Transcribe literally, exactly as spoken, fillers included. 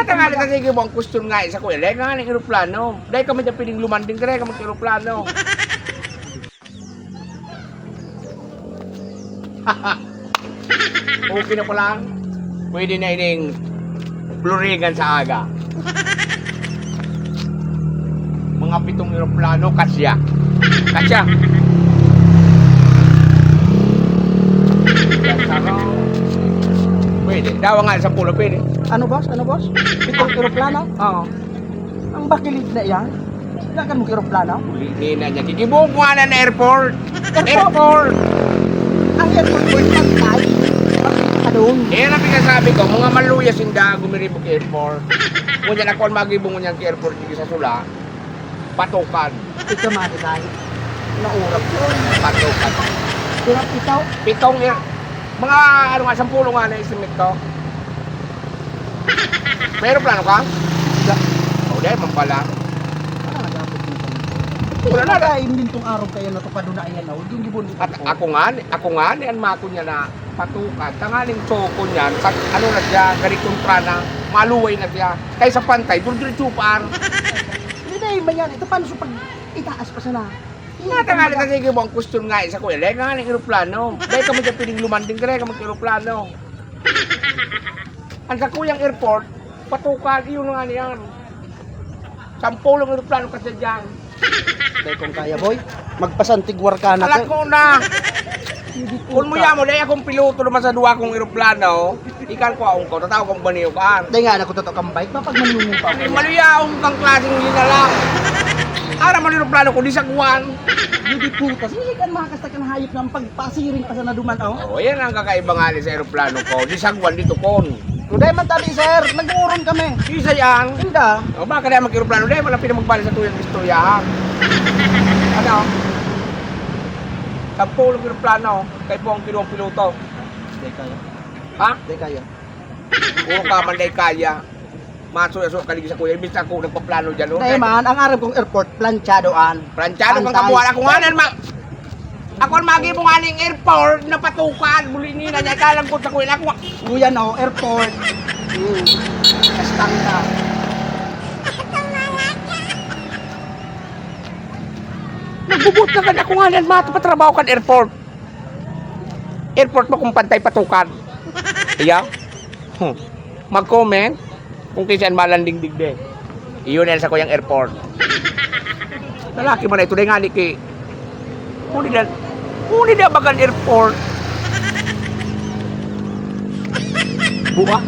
Tangali ka sige mo ang question nga sa kuya, dai ka nga ng eroplano. Dai ka man dyan piling lumanding, dai ka mag-eroplano. Okay na pala. Pwede na ining flooringan sa aga. Mga pitong eroplano, kasya. Kasya. Pwede. Dawa nga sa pulo, pwede. Ano, boss? Ano, boss? Pitong eroplano? Oo. Ang bakilit na yan? Dagan mo eroplano? Uli ni na niya. Gigibuhon ko nga na airport. Airport! Airport! Ang airport mo yung pantay. Bakit ka doon? Eh, yan ang pinasabi ko, mga maluya sinda, gumiribo ka airport. Ngunyan ako ang magibo ngunyan ka airport dito sa Sula, patukan. Ito, mga design. Naurap yun. Patukan. Pero ito, Pitong air, mga ano nga, sampulo nga na estimate ko. May eroplano ka? Wala. O, dahil man pala. Wala na, dapat yung ganito. Wala na. Wala na, hindi itong araw kaya na ito, kaduna yan, oh. Yung gibon, At ako nga, ni- ako nga, ni anmako niya na patukan. Tanganing soko niyan, sa ano na siya, gari kontra na, maluway na siya. Kaysa pantay, duro-diretso pa. Hindi na, iba yan. Ito, paano sa pag itaas pa sana? Nga tangali ka sige mo ang question nga sa kuya, dai ka nga ng eroplano. Dai ka man dyan piling lumanding, dai ka mag-eroplano. Ang sa kuyang airport, patukan, iyon nga niyan. Sampulong eroplano ka sa dyan. Dai kung kaya, boy. Magpasantigwar ka na, Alam sir. ko na. Hindi po Kung mo ka. Yamo, dai akong piloto naman sa duwa kong eroplano. Ikan ko aong ko, tataw kong baniyo ka. Dai nga na ko totoo kang bike, mapagmalumo pa ako. Maluyaong kang klaseng linala. Ara man eroplano ko, di sagwan. Hindi puta. Sige kan mga kasta kan hayop na ang pagpasiring pa sa naduman, oh. Oh, yan ang kakaiba nga ni sa eroplano ko. Di sagwan, di tukon. Kuday man tabi, sir. Nag-uuron kami. Isa yan. Inda. O, baka na mag-eroplano, dai, wala pinamagbalik sa tuyang istorya, ha? Ano? Sampulong eroplano, kay po ang kinuwang piloto. Dai kaya. Ha? Dai kaya. Oo ka man, dai kaya. Maso-aso ka lagi sa kuya, imbis ako nagpaplano dyan, oh. Dai man, ang aram kong airport, planchado an. Planchado kang Antay. Kabuhan. Ako nga nan, ma-, ako ang magibo nga ning airport na patukan, muli nina niya, ikaw lang po sa kuya, ako nga. Kuya, no, airport. Hmm. Basta ka. Nagbubot ka kan, ako nga nan, matapatrabaho kan airport. Airport mo kung pantay patukan. Iya? Hmm. Mag-comment kung kinsan malanding digdi. Iyon yan sa kuyang airport. Lalaki man na ito, dahil nga ni ki-, huli na, huli na bagan airport. Buwa?